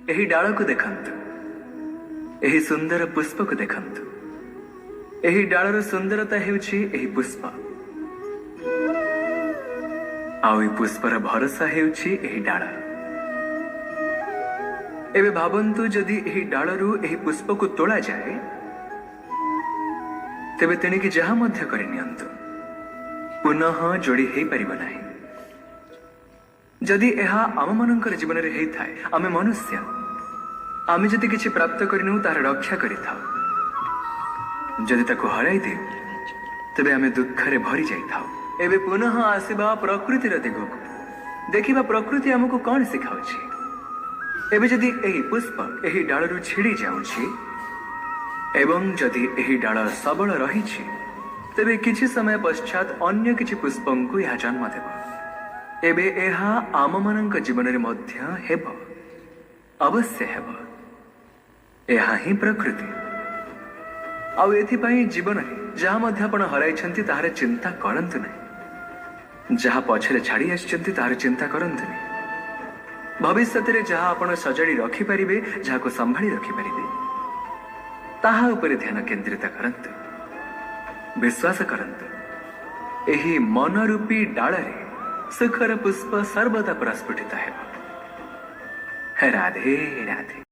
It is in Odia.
ଏହି ଡାଳକୁ ଦେଖନ୍ତୁ, ଏହି ସୁନ୍ଦର ପୁଷ୍ପକୁ ଦେଖନ୍ତୁ। ଏହି ଡାଳର ସୁନ୍ଦରତା ହେଉଛି ଏହି ପୁଷ୍ପ, ଆଉ ଏହି ପୁଷ୍ପର ଭରସା ହେଉଛି ଏହି ଡାଳ। ଏବେ ଭାବନ୍ତୁ, ଯଦି ଏହି ଡାଳରୁ ଏହି ପୁଷ୍ପକୁ ତୋଳାଯାଏ, ତେବେ ତେଣିକି ଯାହା ମଧ୍ୟ କରିନିଅନ୍ତୁ, ପୁନଃ ଯୋଡ଼ି ହେଇପାରିବ ନାହିଁ। ଯଦି ଏହା ଆମମାନଙ୍କର ଜୀବନରେ ହେଇଥାଏ, ଆମେ ମନୁଷ୍ୟ, ଆମେ ଯଦି କିଛି ପ୍ରାପ୍ତ କରିନେଉ, ତାହାର ରକ୍ଷା କରିଥାଉ। ଯଦି ତାକୁ ହରାଇ ଦେଉ, ତେବେ ଆମେ ଦୁଃଖରେ ଭରି ଯାଇଥାଉ। ଏବେ ପୁନଃ ଆସିବା ପ୍ରକୃତିର ଦିଗକୁ, ଦେଖିବା ପ୍ରକୃତି ଆମକୁ କଣ ଶିଖାଉଛି। ଏବେ ଯଦି ଏହି ପୁଷ୍ପ ଏହି ଡାଳରୁ ଛିଡ଼ି ଯାଉଛି ଏବଂ ଯଦି ଏହି ଡାଳ ସବଳ ରହିଛି, ତେବେ କିଛି ସମୟ ପଶ୍ଚାତ ଅନ୍ୟ କିଛି ପୁଷ୍ପଙ୍କୁ ଏହା ଜନ୍ମ ଦେବ। ଏବେ ଏହା ଆମମାନଙ୍କ ଜୀବନରେ ମଧ୍ୟ ହେବ, ଅବଶ୍ୟ ହେବ। ଏହା ହିଁ ପ୍ରକୃତି। ଆଉ ଏଥିପାଇଁ ଜୀବନରେ ଯାହା ମଧ୍ୟ ଆପଣ ହରାଇଛନ୍ତି, ତାହାର ଚିନ୍ତା କରନ୍ତୁ ନାହିଁ। ଯାହା ପଛରେ ଛାଡ଼ି ଆସିଛନ୍ତି, ତାହାର ଚିନ୍ତା କରନ୍ତୁନି। ଭବିଷ୍ୟତରେ ଯାହା ଆପଣ ସଜାଡ଼ି ରଖିପାରିବେ, ଯାହାକୁ ସମ୍ଭାଳି ରଖିପାରିବେ, ତାହା ଉପରେ ଧ୍ୟାନ କେନ୍ଦ୍ରିତ କରନ୍ତୁ। ବିଶ୍ୱାସ କରନ୍ତୁ, ଏହି ମନରୂପୀ ଡାଳରେ ସୁଖର ପୁଷ୍ପ ସର୍ବଦା ପ୍ରସ୍ଫୁଟିତ ହେବ। ରାଧେ ରାଧେ।